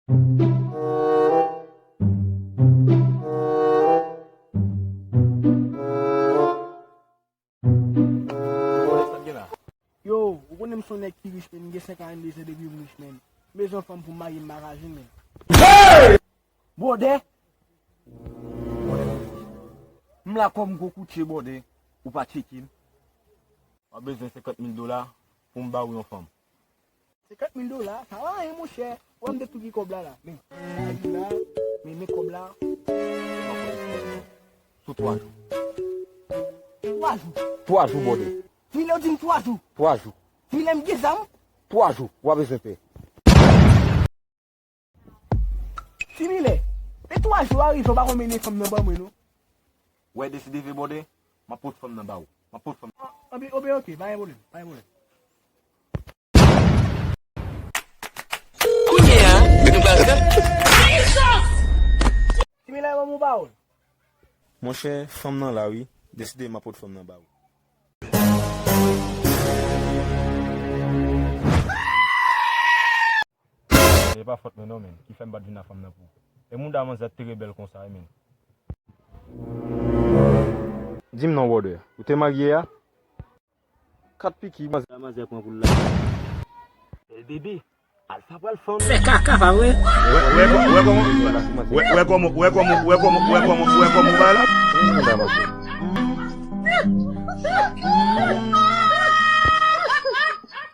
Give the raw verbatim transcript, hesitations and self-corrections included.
Yo, ou konnen m se yon nèg ki rich, men m gen senkannde zan depi m rich, men. M bezwen fanm pou m marye, m pa ka jwenn, men. Bwòdè! M la kòm gwo koutje, bwòdè. Ou pa tcheke m. W ap bezwen senkant mil dola pou m ba w yon fanm. Senkant mil dola, sa pa anyen, monchè. Ou wè m te tou gen kòb la, la. Men, men, men kòb la. Sou twa jou. Twa jou? Twa jou, bwòdè. File, w di m twa jou. Twa jou. File, m gen zam. Twa jou, w ap bezwen pè. Ti Milè, lè twa jou a rive, w pa konn mennen fanm nan ban mwen, non. Wè, deside vre, bwòdè, m ap pot fanm nan ba ou. M ap pot fanm. An, anben, anben, oke, pa gen pwoblèm, pa gen pwoblèm. Kounye a, nou pral fè. Ti Milè, ban m yon pawòl. Monchè, fanm nan la, wi. Deside, m ap pot fanm nan ba ou. Se pa fòt mwen non, men, ki fè m pa t vin ak fanm nan pou ou. E mouda manzè te rebèl konsa, wi, men. Di m non, bwòdè, ou te marye a? Kat piki manzè, manzè pran pou l la. Bèl bebe, Alfa pral fanm. Fè kaka, pa vre? Wè, wè, wè kòman, wè, wè kòman, wè kòman, wè kòman, wè kòman, wè kòman, wè kòman, wè kòman,